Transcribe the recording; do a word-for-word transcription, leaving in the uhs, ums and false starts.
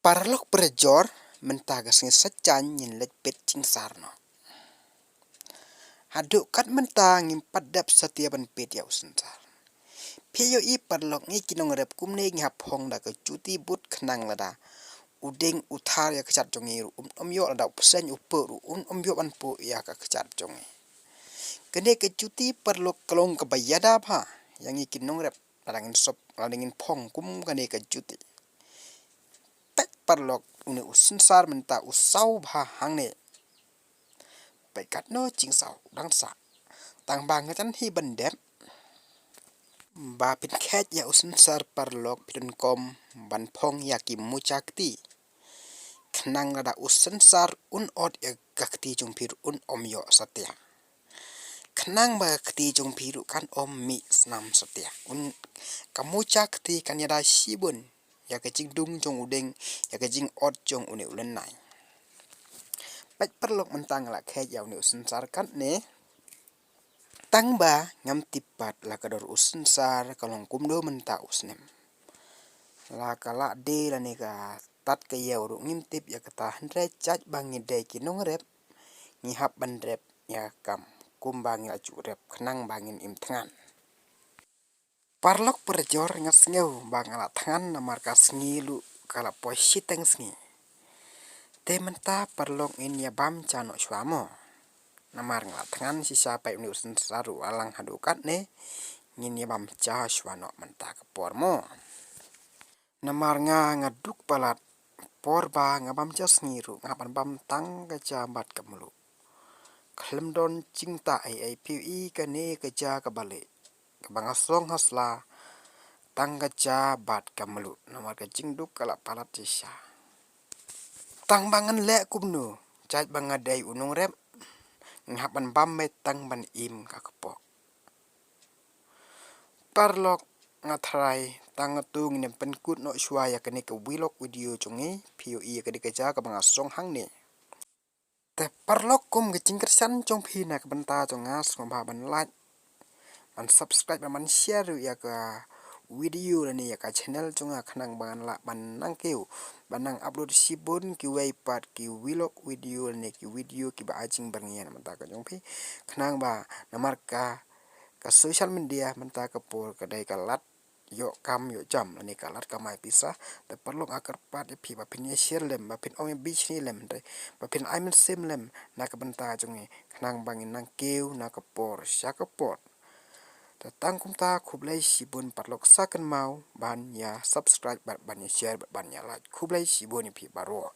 Paralok parajor, mynta ka sngi Saitjaiñ ngin leit peit jingsar noh. Haduh kat mynta ngim pat dep satia ban peit ïa u synsar. Phi ïohi paralok, ngi ki nongrep kumne ngi hap phong da ka juti boot khnang lada u dieng u thar ïa ka kjat jong ngi ruh un ym ïoh, lada u pyrshah u poh ruh un ym ïoh ban poh ïa ka kjat jong ngi. Kane ka juti paralok ka long kaba ïada bha ïa ngi ki nongrep. Lada ngin sop, lada ngin phong kum kane ka juti. Peit paralok, une u synsar mynta u saw bha hangne. Peit katno jingsaw dang sah. Tang ba nga jan hi ban dep. Ba phin khet ïa u synsar paralok, phi donkam ban phong ïa ki mucha kti. Khnang lada u synsar un ot ïa ka kti jong phi ruh un ym ïoh satia. Khnang ba ka kti jong phi ruh kan ym mih snam satia. Un, ka mucha kti kan ïada shibun ïa ka jingdung jong u dieng, ïa ka jingot jong une u lynnai. Peit paralok, mynta nga la khet ïa une u synsar katne. Tang ba ngam tip pat la ka dor u synsar ka long kumno mynta u snem. La ka la die lane ka tad ka ïew ruh ngim tip ïa kata, hynrei jait ba ngi dei ki nongrep, ngi hap ban rep ïa ka kam kumba ngi la ju rep khnang ba ngin im thngan. Paralok parajor, nga sngew ba nga la thngan namar ka sngi ruh ka la poi shiteng sngi. Te mynta paralok ngin ïa bam cha noh shuwa mo. Namar nga la thngan shisha, peit une u synsar ruh u la lang haduh katne, ngin ïa bam cha shuwa noh mynta ka por mo. Namar nga nga duk palat, por ba nga bam cha sngi ruh nga hap ban bam tang ka cha bad ka mluh. Khlem don jingtah ei ei, phi ïohi kane ka cha kaba lieh, kaba nga song ha sla, tang ka cha bad ka mluh, namar ka jingduk ka la palat shisha. Tang ba ngan leh kumno, jait ba nga dei u nongrep, nga hap ban bam beit tang ban im ka kpoh. Paralok, nga tharai tang katto ngin ym pynkut noh shuwa ïa kane ka vlog video jong ngi, phi ïohi ïa kane ka jaka ba nga song hangne. Te paralok, kum ka jingkyrshan jong phi na ka bynta jong nga, sngewbha ban like, ban subscribe, ban share ruh ïa ka video lane ïa ka channel jong nga khnang ba ngan lah ban nang kiew ban nang upload shibun kiwei pat ki vlog video lane ki video kiba ai jingbyrngia na ka bynta ka jong phi, khnang ba namar ka ka social media mynta ka por ka dei ka lad ïoh kam ïoh jam lane ka lad kamai pisa. Te paralok, nga kyrpad ïa phi ba phin ïa share lem, ba phin ong ïa bishni lem, te ba phin ai mynsiem lem na ka bynta jong ngi khnang ba ngin nang kiew na ka por sha ka por. Te tang kumta, khublei shibun paralok, sa kynmaw ban ïa subscribe bad ban ïa share bad ban ïa like. Khublei shibun ïa phi baroh.